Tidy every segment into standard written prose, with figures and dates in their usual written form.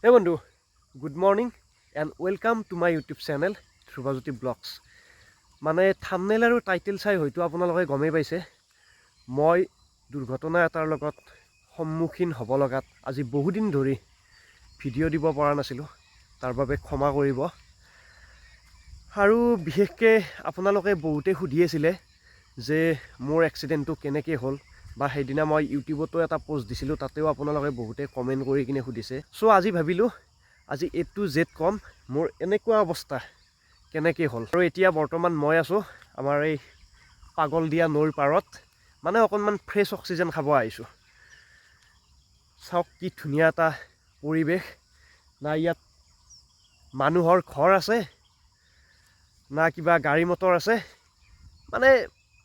হে বন্ধু, good morning and welcome to my YouTube channel Dhrubajyoti blogs. মানে thumbnail আৰু টাইটেল চাই হয়তো আপোনালোকে গমেই পাইছে, মই দুৰ্ঘটনা এটাৰ লগত সন্মুখীন হ'ব লগাত আজি বহুদিন ধৰি ভিডিঅ' দিব পৰা নাছিলোঁ। তাৰ বাবে ক্ষমা কৰিব। আৰু বিশেষকৈ আপোনালোকে বহুতে সুধি আছিলে যে মোৰ এক্সিডেণ্টটো কেনেকৈ হ'ল বা সেইদিনা মই ইউটিউবতো এটা পষ্ট দিছিলোঁ, তাতেও আপোনালোকে বহুতে কমেণ্ট কৰি কিনে সুধিছে। চ' আজি ভাবিলোঁ আজি এ টু জেড ক'ম মোৰ এনেকুৱা অৱস্থা কেনেকৈ হ'ল। আৰু এতিয়া বৰ্তমান মই আছোঁ আমাৰ এই পাগলদিয়া নৈৰ পাৰত, মানে অকণমান ফ্ৰেছ অক্সিজেন খাব আহিছোঁ। চাওক কি ধুনীয়া এটা পৰিৱেশ। না ইয়াত মানুহৰ ঘৰ আছে, না কিবা গাড়ী মটৰ আছে, মানে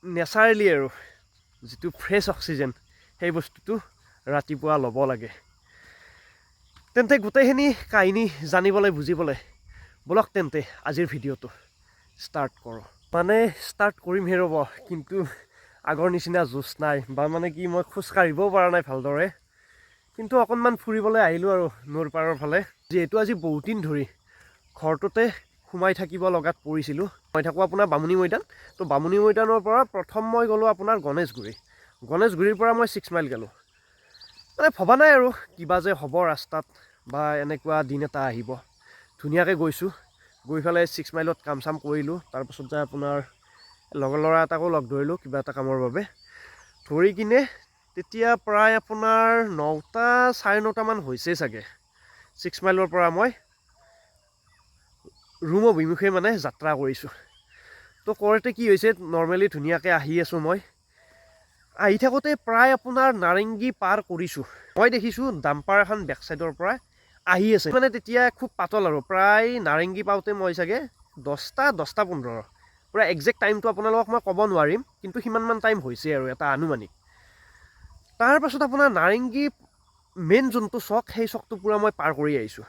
নেচাৰেলি আৰু যিটো ফ্ৰেছ অক্সিজেন, সেই বস্তুটো ৰাতিপুৱা ল'ব লাগে। তেন্তে গোটেইখিনি কাহিনী জানিবলৈ বুজিবলৈ ব'লক তেন্তে আজিৰ ভিডিঅ'টো ষ্টাৰ্ট কৰোঁ। মানে ষ্টাৰ্ট কৰিমহে ৰ'ব, কিন্তু আগৰ নিচিনা জোচ নাই বা মানে কি মই খোজকাঢ়িবও পৰা নাই ভালদৰে। কিন্তু অকণমান ফুৰিবলৈ আহিলোঁ আৰু নৈৰ পাৰৰ ফালে, যিহেতু আজি বহুত দিন ধৰি ঘৰটোতে সোমাই থাকিব লগাত পৰিছিলোঁ। মই থাকোঁ আপোনাৰ বামুণী মৈদাম। তো বামুণী মৈদামৰ পৰা প্ৰথম মই গ'লোঁ আপোনাৰ গণেশগুৰি। গণেশগুৰিৰ পৰা মই 6 মাইল গ'লোঁ। মানে ভবা নাই আৰু কিবা যে হ'ব ৰাস্তাত বা এনেকুৱা দিন এটা আহিব। ধুনীয়াকৈ গৈছোঁ, গৈ পেলাই 6 মাইলত কাম চাম কৰিলোঁ। তাৰপাছত যাই আপোনাৰ লগৰ ল'ৰা এটাকো লগ ধৰিলোঁ কিবা এটা কামৰ বাবে। ধৰি কিনে তেতিয়া প্ৰায় আপোনাৰ 9টা 9:30মান হৈছে চাগে। 6 মাইলৰ পৰা মই ৰুম অভিমুখে মানে যাত্ৰা কৰিছোঁ। তো কৰোঁতে কি হৈছে, নৰ্মেলি ধুনীয়াকৈ আহি আছোঁ মই। আহি থাকোঁতে প্ৰায় আপোনাৰ নাৰেংগী পাৰ কৰিছোঁ, মই দেখিছোঁ ডাম্পাৰ এখন বেক চাইডৰ পৰা আহি আছে। মানে তেতিয়া খুব পাতল আৰু প্ৰায় নাৰেংগী পাওঁতে মই চাগে 10টা, 10টা 15, পূৰা একজেক্ট টাইমটো আপোনালোকক মই ক'ব নোৱাৰিম, কিন্তু সিমানমান টাইম হৈছে আৰু এটা আনুমানিক। তাৰপাছত আপোনাৰ নাৰেংগী মেইন যোনটো চক, সেই চকটো পূৰা মই পাৰ কৰি আহিছোঁ।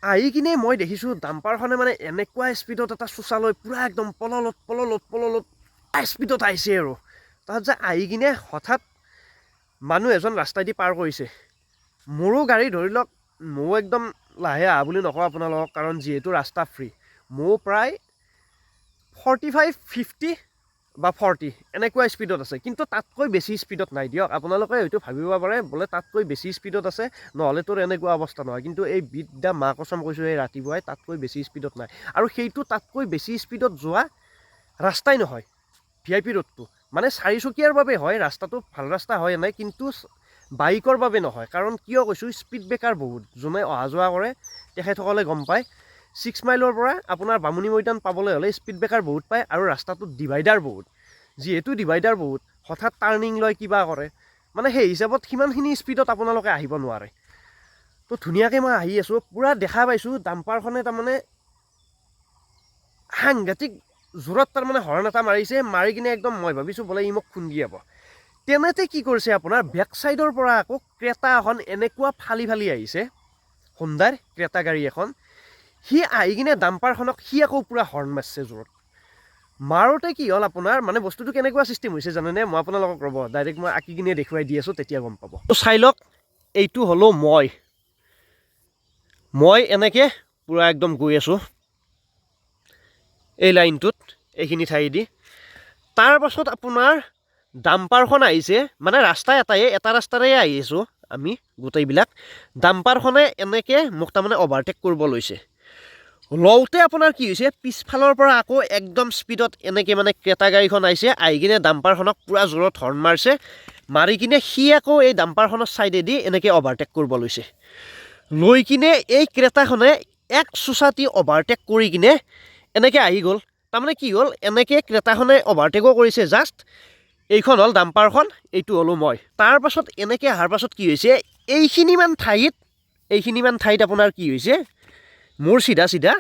আহি কিনে মই দেখিছোঁ ডাম্পাৰখনে মানে এনেকুৱা স্পীডত এটা চোচা লৈ পূৰা একদম পললত পললত পললত স্পীডত আহিছে। আৰু তাত যে আহি কিনে হঠাৎ মানুহ এজন ৰাস্তাইদি পাৰ কৰিছে। মোৰো গাড়ী ধৰি লওক, ময়ো একদম লাহে আহা বুলি নকওঁ আপোনালোকক, কাৰণ যিহেতু ৰাস্তা ফ্ৰী, ময়ো প্ৰায় 45, 50 বা 40 এনেকুৱা স্পীডত আছে, কিন্তু তাতকৈ বেছি স্পীডত নাই দিয়ক। আপোনালোকে হয়তো ভাবিব পাৰে বোলে তাতকৈ বেছি স্পীডত আছে, নহ'লে তোৰ এনেকুৱা অৱস্থা নহয়। কিন্তু এই বিদ্যা মা কচম কৈছোঁ, এই ৰাতিপুৱাই তাতকৈ বেছি স্পীডত নাই। আৰু সেইটো তাতকৈ বেছি স্পীডত যোৱা ৰাস্তাই নহয় ভিআইপি ৰোডটো। মানে চাৰিচকীয়াৰ বাবে হয় ৰাস্তাটো, ভাল ৰাস্তা হয় এনেই, কিন্তু বাইকৰ বাবে নহয়। কাৰণ কিয় কৈছোঁ, স্পীড ব্ৰেকাৰ বহুত। যোনে অহা যোৱা কৰে তেখেতসকলে গম পায়, 6 মাইলৰ পৰা আপোনাৰ বামুণী মৈদাম পাবলৈ হ'লে স্পীড ব্ৰেকাৰ বহুত পায় আৰু ৰাস্তাটোত ডিভাইডাৰ বহুত। যিহেতু ডিভাইডাৰ বহুত, হঠাৎ টাৰ্ণিং লয়, কিবা কৰে, মানে সেই হিচাপত সিমানখিনি স্পীডত আপোনালোকে আহিব নোৱাৰে। তো ধুনীয়াকৈ মই আহি আছোঁ, পূৰা দেখা পাইছোঁ ডাম্পাৰখনে তাৰমানে সাংঘাতিক জোৰত তাৰমানে হৰ্ণ এটা মাৰিছে। মাৰি কিনে একদম মই ভাবিছোঁ বোলে ই মোক খুন্দিয়াব। তেনেতে কি কৰিছে, আপোনাৰ বেক চাইডৰ পৰা আকৌ ক্ৰেটা এখন এনেকুৱা ফালি ফালি আহিছে, হোণ্ডাৰ ক্ৰেটা গাড়ী এখন। সি আহি কিনে ডাম্পাৰখনক সি আকৌ পূৰা হৰ্ণ মাৰিছে জোৰত। মাৰোঁতে কি হ'ল আপোনাৰ, মানে বস্তুটো কেনেকুৱা চিষ্টেম হৈছে জানেনে? মই আপোনালোকক, ৰ'ব, ডাইৰেক্ট মই আঁকি কিনে দেখুৱাই দি আছোঁ, তেতিয়া গম পাব। তো চাই লওক, এইটো হ'লো মই। মই এনেকৈ পূৰা একদম গৈ আছোঁ এই লাইনটোত, এইখিনি ঠাইদি। তাৰপাছত আপোনাৰ ডাম্পাৰখন আহিছে। মানে ৰাস্তা এটাই, এটা ৰাস্তাৰে আহি আছোঁ আমি গোটেইবিলাক। ডাম্পাৰখনে এনেকৈ মোক তাৰমানে অভাৰটেক কৰিব লৈছে। লওঁতে আপোনাৰ কি হৈছে, পিছফালৰ পৰা আকৌ একদম স্পীডত এনেকৈ মানে ক্ৰেটা গাড়ীখন আহিছে। আহি কিনে ডাম্পাৰখনক পূৰা জোৰত হৰ্ণ মাৰিছে। মাৰি কিনে সি আকৌ এই ডাম্পাৰখনৰ ছাইডেদি এনেকৈ অভাৰটেক কৰিব লৈছে। লৈ কিনে এই ক্ৰেটাখনে এক চোচাতি অভাৰটেক কৰি কিনে এনেকৈ আহি গ'ল। তাৰমানে কি হ'ল, এনেকৈ ক্ৰেটাখনে অভাৰটেকো কৰিছে জাষ্ট। এইখন হ'ল ডাম্পাৰখন, এইটো হ'লোঁ মই। তাৰপাছত এনেকৈ অহাৰ পাছত কি হৈছে, এইখিনিমান ঠাইত আপোনাৰ কি হৈছে, মোৰ চিধা চিধা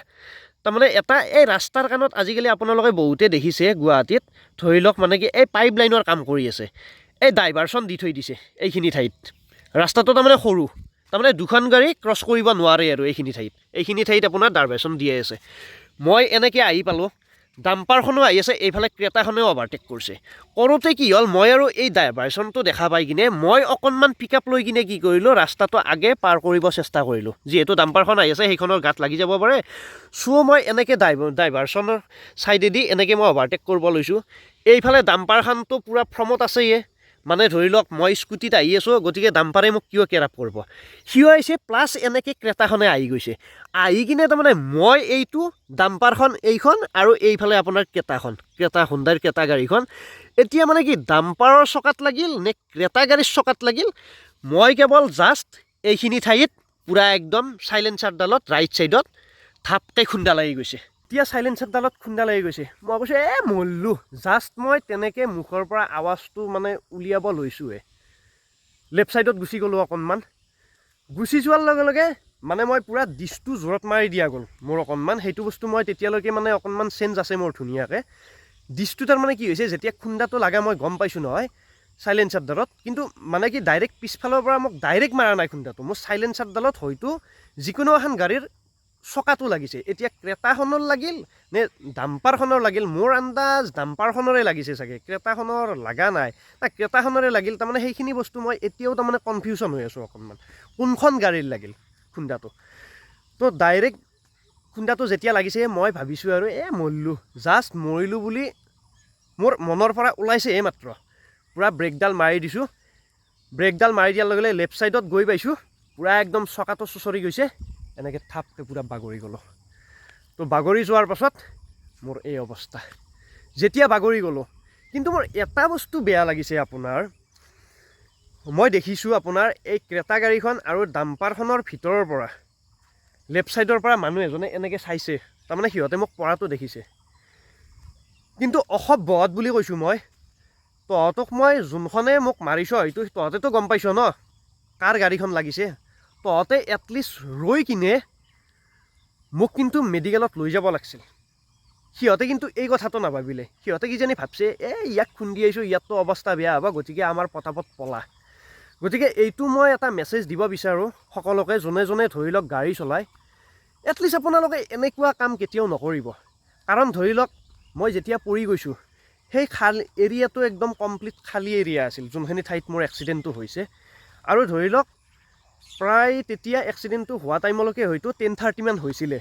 তাৰমানে এটা এই ৰাস্তাৰ কাণত আজিকালি আপোনালোকে বহুতে দেখিছে গুৱাহাটীত, ধৰি লওক মানে কি এই পাইপ লাইনৰ কাম কৰি আছে, এই ডাইভাৰচন দি থৈ দিছে এইখিনি ঠাইত। ৰাস্তাটো তাৰমানে সৰু, তাৰমানে দুখন গাড়ী ক্ৰছ কৰিব নোৱাৰে আৰু এইখিনি ঠাইত আপোনাৰ ডাইভাৰচন দিয়ে আছে। মই এনেকৈ আহি পালোঁ। ডাম্পাৰখনো আহি আছে, এইফালে ক্ৰেটাখনেও অভাৰটেক কৰিছে। কৰোঁতে কি হ'ল, মই আৰু এই ডাইভাৰশ্যনটো দেখা পাই কিনে মই অকণমান পিক আপ লৈ কিনে কি কৰিলোঁ, ৰাস্তাটো আগে পাৰ কৰিব চেষ্টা কৰিলোঁ। যিহেতু ডাম্পাৰখন আহি আছে, সেইখনৰ গাত লাগি যাব পাৰে। চ' মই এনেকৈ ডাইভাৰশ্যনৰ ছাইডেদি এনেকৈ মই অভাৰটেক কৰিব লৈছোঁ। এইফালে ডাম্পাৰখনটো পূৰা ফ্ৰমত আছেয়ে। মানে ধৰি লওক, মই স্কুটিত আহি আছোঁ, গতিকে ডাম্পাৰে মোক কিয় কেৰ আপ কৰিব? সিও আহিছে, প্লাছ এনেকৈ ক্ৰেটাখনে আহি গৈছে। আহি কিনে তাৰমানে মই এইটো ডাম্পাৰখন এইখন আৰু এইফালে আপোনাৰ ক্ৰেটাখন, ক্ৰেটা, হুণ্ডাইৰ ক্ৰেটা গাড়ীখন। এতিয়া মানে কি, ডাম্পাৰৰ চকাত লাগিল নে ক্ৰেটা গাড়ীৰ চকাত লাগিল, মই কেৱল জাষ্ট এইখিনি ঠাইত পূৰা একদম চাইলেঞ্চাৰডালত ৰাইট ছাইডত থাপকৈ খুন্দা লাগি গৈছে। এতিয়া চাইলেঞ্চাৰডালত খুন্দা লাগি গৈছে। মই কৈছোঁ, এ মৰলো। জাষ্ট মই তেনেকৈ মুখৰ পৰা আৱাজটো মানে উলিয়াব লৈছোঁহে, লেফ্ট ছাইডত গুচি গ'লোঁ অকণমান। গুচি যোৱাৰ লগে লগে মানে মই পূৰা ডিছটো জোৰত মাৰি দিয়া গ'ল মোৰ অকণমান। সেইটো বস্তু মই তেতিয়ালৈকে মানে অকণমান চেঞ্জ আছে মোৰ ধুনীয়াকৈ। ডিছটো তাৰমানে কি হৈছে, যেতিয়া খুন্দাটো লগা মই গম পাইছোঁ নহয় চাইলেঞ্চাৰডালত, কিন্তু মানে কি, ডাইৰেক্ট পিছফালৰ পৰা মোক ডাইৰেক্ট মাৰা নাই খুন্দাটো। মোৰ চাইলেঞ্চাৰডালত হয়তো যিকোনো এখন গাড়ীৰ চকাটো লাগিছে। এতিয়া ক্ৰেটাখনৰ লাগিল নে ডাম্পাৰখনৰ লাগিল, মোৰ আন্দাজ ডাম্পাৰখনৰে লাগিছে চাগে, ক্ৰেটাখনৰ লগা নাই। না, ক্ৰেটাখনৰে লাগিল। তাৰমানে সেইখিনি বস্তু মই এতিয়াও তাৰমানে কনফিউশ্যন হৈ আছোঁ অকণমান, কোনখন গাড়ীৰ লাগিল খুন্দাটো। তো ডাইৰেক্ট খুন্দাটো যেতিয়া লাগিছে, মই ভাবিছোঁ আৰু এ মৰলোঁ, জাষ্ট মৰিলোঁ বুলি মোৰ মনৰ পৰা ওলাইছে এই মাত্ৰ, পূৰা ব্ৰেকডাল মাৰি দিছোঁ। ব্ৰেকডাল মাৰি দিয়াৰ লগে লগে লেফ্ট ছাইডত গৈ পাইছোঁ, পূৰা একদম চকাটো চুঁচৰি গৈছে, এনেকৈ থাপকৈ পূৰা বাগৰি গ'লোঁ। তো বাগৰি যোৱাৰ পাছত মোৰ এই অৱস্থা। যেতিয়া বাগৰি গ'লোঁ, কিন্তু মোৰ এটা বস্তু বেয়া লাগিছে আপোনাৰ, মই দেখিছোঁ আপোনাৰ এই ক্ৰেটা গাড়ীখন আৰু ডাম্পাৰখনৰ ভিতৰৰ পৰা লেফ্ট ছাইডৰ পৰা মানুহ এজনে এনেকৈ চাইছে। তাৰমানে সিহঁতে মোক পৰাটো দেখিছে। কিন্তু অসভ্যহঁত বুলি কৈছোঁ মই তহঁতক, মই যোনখনে মোক মাৰিছ, হয়তো তহঁতেতো গম পাইছ ন কাৰ গাড়ীখন লাগিছে। তহঁতে এটলিষ্ট ৰৈ কিনে মোক কিন্তু মেডিকেলত লৈ যাব লাগিছিল। সিহঁতে কিন্তু এই কথাটো নাভাবিলে। সিহঁতে কিজানি ভাবছে, এই ইয়াক খুন্দিয়াইছোঁ, ইয়াততো অৱস্থা বেয়া হ'ব, গতিকে আমাৰ পটাপট পলা। গতিকে এইটো মই এটা মেছেজ দিব বিচাৰোঁ সকলোকে, যোনে যোনে ধৰি লওক গাড়ী চলায়, এটলিষ্ট আপোনালোকে এনেকুৱা কাম কেতিয়াও নকৰিব। কাৰণ ধৰি লওক, মই যেতিয়া পৰি গৈছোঁ, সেই খালী এৰিয়াটো একদম কমপ্লিট খালী এৰিয়া আছিল, যোনখিনি ঠাইত মোৰ এক্সিডেণ্টটো হৈছে। আৰু ধৰি লওক, প্ৰায় তেতিয়া এক্সিডেণ্টটো হোৱা টাইমলৈকে হয়তো 10:30মান হৈছিলে।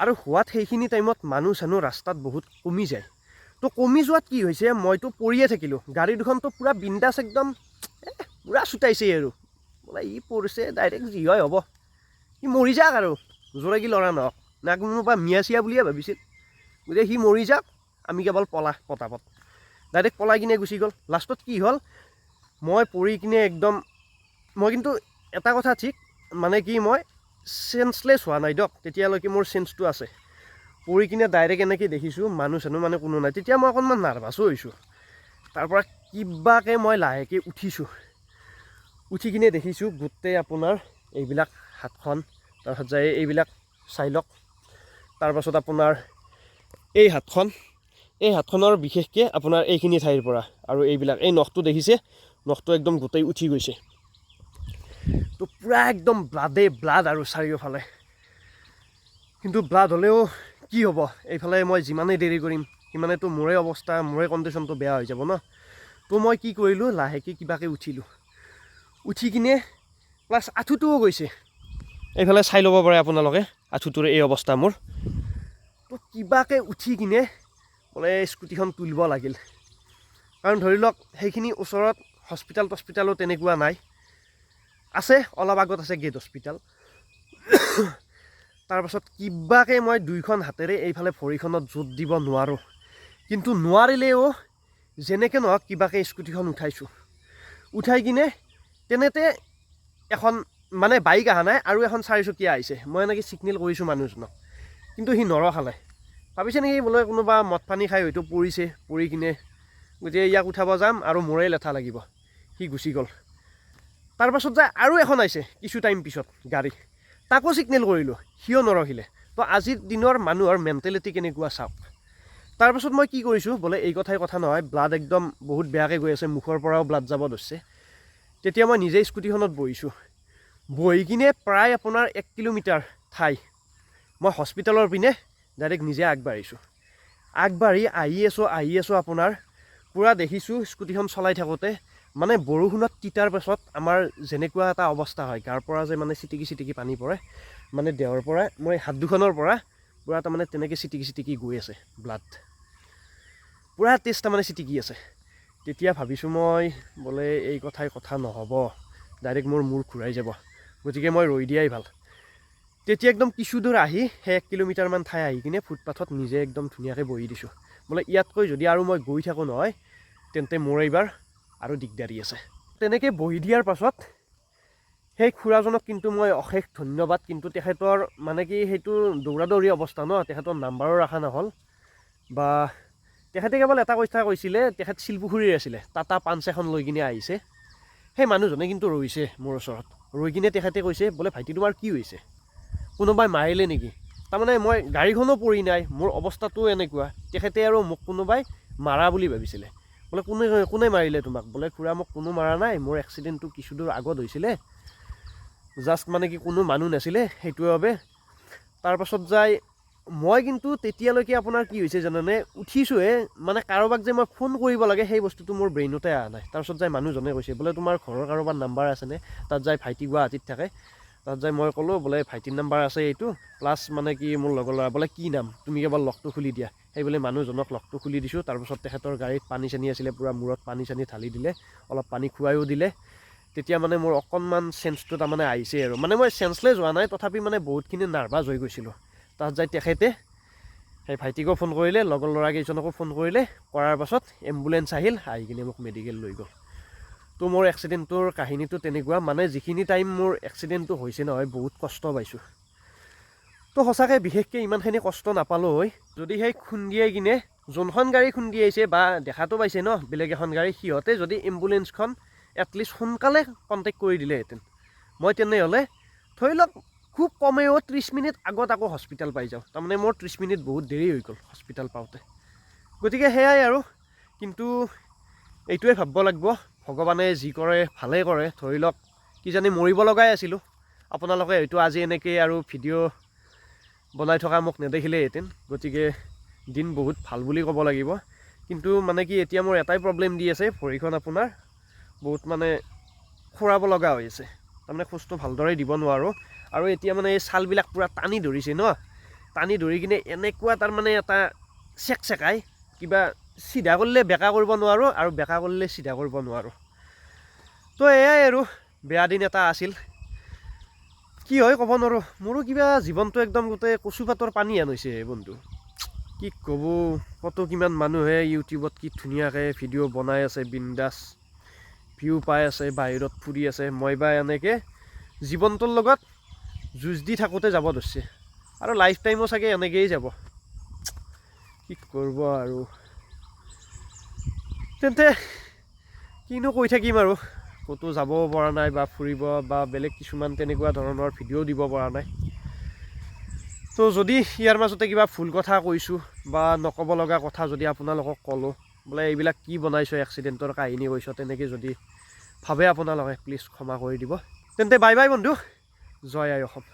আৰু হোৱাত সেইখিনি টাইমত মানুহ চানুহ ৰাস্তাত বহুত কমি যায়। তো কমি যোৱাত কি হৈছে, মইতো পৰিয়ে থাকিলোঁ, গাড়ী দুখনতো পূৰা বিন্দাছ একদম পূৰা চুটাইছে আৰু বোলে ই পৰিছে, ডাইৰেক্ট যি হয় হ'ব, সি মৰি যাক আৰু জোৰে কি ল'ৰা নহওক না, কোনোবা মিয়া চিয়া বুলিয়ে ভাবিছিল। গতিকে সি মৰি যাক, আমি কেৱল পলা পটাপট। ডাইৰেক্ট পলাই কিনে গুচি গ'ল। লাষ্টত কি হ'ল, মই পৰি কিনে একদম, মই কিন্তু এটা কথা ঠিক, মানে কি, মই চেঞ্চলেছ হোৱা নাই দিয়ক, তেতিয়ালৈকে মোৰ চেঞ্চটো আছে। পৰি কিনে ডাইৰেক্ট এনেকৈ দেখিছোঁ মানুহ চানুহ মানে কোনো নাই। তেতিয়া মই অকণমান নাৰ্ভাছো হৈছোঁ। তাৰ পৰা কিবাকৈ মই লাহেকৈ উঠিছোঁ। উঠি কিনে দেখিছোঁ গোটেই আপোনাৰ এইবিলাক হাতখন, তাৰপাছত যায় এইবিলাক চাই লওক, তাৰপাছত আপোনাৰ এই হাতখন, এই হাতখনৰ বিশেষকৈ আপোনাৰ এইখিনি ঠাইৰ পৰা আৰু এইবিলাক এই নখটো দেখিছে, নখটো একদম গোটেই উঠি গৈছে। তো পূৰা একদম ব্লাডে ব্লাড আৰু চাৰিওফালে। কিন্তু ব্লাড হ'লেও কি হ'ব, এইফালে মই যিমানেই দেৰি কৰিম সিমানেতো মোৰে অৱস্থা, মোৰে কণ্ডিশ্যনটো বেয়া হৈ যাব ন। তো মই কি কৰিলোঁ, লাহেকৈ কিবাকৈ উঠিলোঁ। উঠি কিনে প্লাছ আঁঠুটোও গৈছে, এইফালে চাই ল'ব পাৰে আপোনালোকে, আঁঠুটোৰ এই অৱস্থা মোৰ। তো কিবাকৈ উঠি কিনে বোলে স্কুটিখন তুলিব লাগিল। কাৰণ ধৰি লওক, সেইখিনি ওচৰত হস্পিটেল তস্পিটেলো তেনেকুৱা নাই, আছে অলপ আগত আছে গেট হস্পিটেল। তাৰপাছত কিবাকৈ মই দুইখন হাতেৰে এইফালে ভৰিখনত জোৰ দিব নোৱাৰোঁ, কিন্তু নোৱাৰিলেও যেনেকৈ নহওক কিবাকৈ স্কুটিখন উঠাইছোঁ। উঠাই কিনে তেনেতে এখন মানে বাইক অহা নাই আৰু এখন চাৰিচকীয়া আহিছে। মই এনেকৈ চিগনেল কৰিছোঁ মানুহজনক, কিন্তু সি নৰখালে। ভাবিছে নেকি বোলে কোনোবা মদ পানী খাই হয়তো পৰিছে, পৰি কিনে গতিকে ইয়াক উঠাব যাম আৰু মোৰে লেঠা লাগিব। সি গুচি গ'ল। তাৰপাছত যায় আৰু এখন আহিছে কিছু টাইম পিছত গাড়ী, তাকো চিগনেল কৰিলোঁ, সিও নৰখিলে। তো আজিৰ দিনৰ মানুহৰ মেণ্টেলিটি কেনেকুৱা চাওক। তাৰপাছত মই কি কৰিছোঁ, বোলে এই কথাই কথা নহয়, ব্লাড একদম বহুত বেয়াকৈ গৈ আছে, মুখৰ পৰাও ব্লাড যাব ধৰিছে। তেতিয়া মই নিজেই স্কুটিখনত বহিছোঁ। বহি কিনে প্ৰায় আপোনাৰ 1 কিলোমিটাৰ ঠাই মই হস্পিটেলৰ পিনে ডাইৰেক্ট নিজে আগবাঢ়িছোঁ। আগবাঢ়ি আহি আছোঁ, আহি আছোঁ, আপোনাৰ পূৰা দেখিছোঁ স্কুটিখন চলাই থাকোঁতে মানে বৰষুণত তিতাৰ পাছত আমাৰ যেনেকুৱা এটা অৱস্থা হয়, গাৰ পৰা যে মানে চিটিকি চিটিকি পানী পৰে, মানে দেহৰ পৰা, মই হাত দুখনৰ পৰা পূৰা তাৰমানে তেনেকৈ চিটিকি চিটিকি গৈ আছে ব্লাড, পূৰা তেজ তাৰমানে চিটিকি আছে। তেতিয়া ভাবিছোঁ মই বোলে এই কথাই কথা নহ'ব, ডাইৰেক্ট মোৰ মূৰ ঘূৰাই যাব, গতিকে মই ৰৈ দিয়াই ভাল। তেতিয়া একদম কিছু দূৰ আহি, সেই 1 কিলোমিটাৰমান ঠাই আহি কিনে ফুটপাথত নিজে একদম ধুনীয়াকৈ বহি দিছোঁ, বোলে ইয়াতকৈ যদি আৰু মই গৈ থাকোঁ নহয়, তেন্তে মোৰ এইবাৰ আৰু দিগদাৰী আছে। তেনেকৈ বহি দিয়াৰ পাছত সেই খুৰাজনক কিন্তু মই অশেষ ধন্যবাদ। কিন্তু তেখেতৰ মানে কি, সেইটো দৌৰা দৌৰি অৱস্থা ন, তেখেতৰ নাম্বাৰো ৰখা নহ'ল বা তেখেতে কেৱল এটা কথা কৈছিলে, তেখেত শিলপুখুৰীৰ আছিলে, টাটা পাঞ্চ এখন লৈ কিনে আহিছে। সেই মানুহজনে কিন্তু ৰৈছে মোৰ ওচৰত, ৰৈ কিনে তেখেতে কৈছে বোলে, "ভাইটি, তোমাৰ কি হৈছে? কোনোবাই মাৰিলে নেকি?" তাৰমানে মই গাড়ীখনো পৰি নাই, মোৰ অৱস্থাটোও এনেকুৱা, তেখেতে আৰু মোক কোনোবাই মাৰা বুলি ভাবিছিলে। বোলে, "কোনে কোনে মাৰিলে তোমাক?" বোলে, "খুৰা, মোক কোনো মাৰা নাই, মোৰ এক্সিডেণ্টটো কিছু দূৰ আগত হৈছিলে, জাষ্ট মানে কি কোনো মানুহ নাছিলে সেইটোৰ বাবে।" তাৰপাছত যাই মই কিন্তু তেতিয়ালৈকে আপোনাৰ কি হৈছে জানানে, উঠিছোঁহে, মানে কাৰোবাক যে মই ফোন কৰিব লাগে সেই বস্তুটো মোৰ ব্ৰেইনতে অহা নাই। তাৰপিছত যাই মানুহজনে কৈছে বোলে, "তোমাৰ ঘৰৰ কাৰোবাৰ নাম্বাৰ আছেনে?" তাত যাই ভাইটি গুৱাহাটীত থাকে। তাত যাই মই ক'লোঁ বোলে, "ভাইটিৰ নাম্বাৰ আছে এইটো, প্লাছ মানে কি মোৰ লগৰ ল'ৰা।" বোলে, "কি নাম? তুমি কেৱল লকটো খুলি দিয়া।" সেই বুলি মানুহজনক লকটো খুলি দিছোঁ। তাৰপাছত তেখেতৰ গাড়ীত পানী চানী আছিলে, পূৰা মূৰত পানী চানী ঢালি দিলে, অলপ পানী খুৱাইও দিলে। তেতিয়া মানে মোৰ অকণমান চেঞ্চটো তাৰমানে আহিছে আৰু মানে মই চেঞ্চলেছ হোৱা নাই, তথাপি মানে বহুতখিনি নাৰ্ভাছ হৈ গৈছিলোঁ। তাত যাই তেখেতে সেই ভাইটিকো ফোন কৰিলে, লগৰ ল'ৰাকেইজনকো ফোন কৰিলে। কৰাৰ পাছত এম্বুলেঞ্চ আহিল, আহি কিনে মোক মেডিকেল লৈ গ'ল। তো মোৰ এক্সিডেণ্টটোৰ কাহিনীটো তেনেকুৱা। মানে যিখিনি টাইম মোৰ এক্সিডেণ্টটো হৈছে নহয়, বহুত কষ্ট পাইছোঁ। তো সঁচাকৈ বিশেষকৈ ইমানখিনি কষ্ট নাপালোঁ হয়, যদি সেই খুন্দিয়াই কিনে যোনখন গাড়ী খুন্দিয়াইছে বা দেখাটো পাইছে ন বেলেগ এখন গাড়ী, সিহঁতে যদি এম্বুলেঞ্চখন এটলিষ্ট সোনকালে কণ্টেক্ট কৰি দিলেহেঁতেন, মই তেনেহ'লে ধৰি লওক খুব কমেও 30 মিনিট আগত আকৌ হস্পিটেল পাই যাওঁ। তাৰমানে মোৰ 30 মিনিট বহুত দেৰি হৈ গ'ল হস্পিটেল পাওঁতে। গতিকে সেয়াই আৰু। কিন্তু এইটোৱে ভাবিব লাগিব, ভগৱানে যি কৰে ভালেই কৰে। ধৰি লওক কিজানি মৰিব লগাই আছিলোঁ, আপোনালোকে হয়তো আজি এনেকেই আৰু ভিডিঅ' বনাই থকা মোক নেদেখিলেহেঁতেন। গতিকে দিন বহুত ভাল বুলি ক'ব লাগিব। কিন্তু মানে কি, এতিয়া মোৰ এটাই প্ৰব্লেম দি আছে, ভৰিখন আপোনাৰ বহুত মানে খুৰাব লগা হৈ আছে, তাৰমানে খোজটো ভালদৰে দিব নোৱাৰোঁ। আৰু এতিয়া মানে এই ছালবিলাক পূৰা টানি ধৰিছে ন, টানি ধৰি কিনে এনেকুৱা তাৰমানে এটা চেক চেকাই কিবা, চিধা কৰিলে বেকা কৰিব নোৱাৰোঁ আৰু বেকা কৰিলে চিধা কৰিব নোৱাৰোঁ। তো এয়াই আৰু, বেয়া দিন এটা আছিল। কি হয় ক'ব নোৱাৰোঁ। মোৰো কিবা জীৱনটো একদম গোটেই কচু পাতৰ পানী হেন হৈছে বন্ধু, কি ক'ব। কত কিমান মানুহে ইউটিউবত কি ধুনীয়াকৈ ভিডিঅ' বনাই আছে, বিন্দাছ ভিউ পাই আছে, বাহিৰত ফুৰি আছে, মই বা এনেকৈ জীৱনটোৰ লগত যুঁজ দি থাকোঁতে যাব ধৰিছে আৰু লাইফ টাইমো চাগে এনেকৈয়ে যাব। কি কৰিব আৰু, তেন্তে কিনো কৈ থাকিম আৰু, ক'তো যাব পৰা নাই বা ফুৰিব বা বেলেগ কিছুমান তেনেকুৱা ধৰণৰ ভিডিঅ' দিব পৰা নাই। তো যদি ইয়াৰ মাজতে কিবা ভুল কথা কৈছোঁ বা নক'ব লগা কথা যদি আপোনালোকক ক'লোঁ, বোলে এইবিলাক কি বনাইছ, এক্সিডেণ্টৰ কাহিনী কৈছ, তেনেকৈ যদি ভাবে আপোনালোকে, প্লিজ ক্ষমা কৰি দিব। তেন্তে বাই বাই বন্ধু, জয় আই অসম।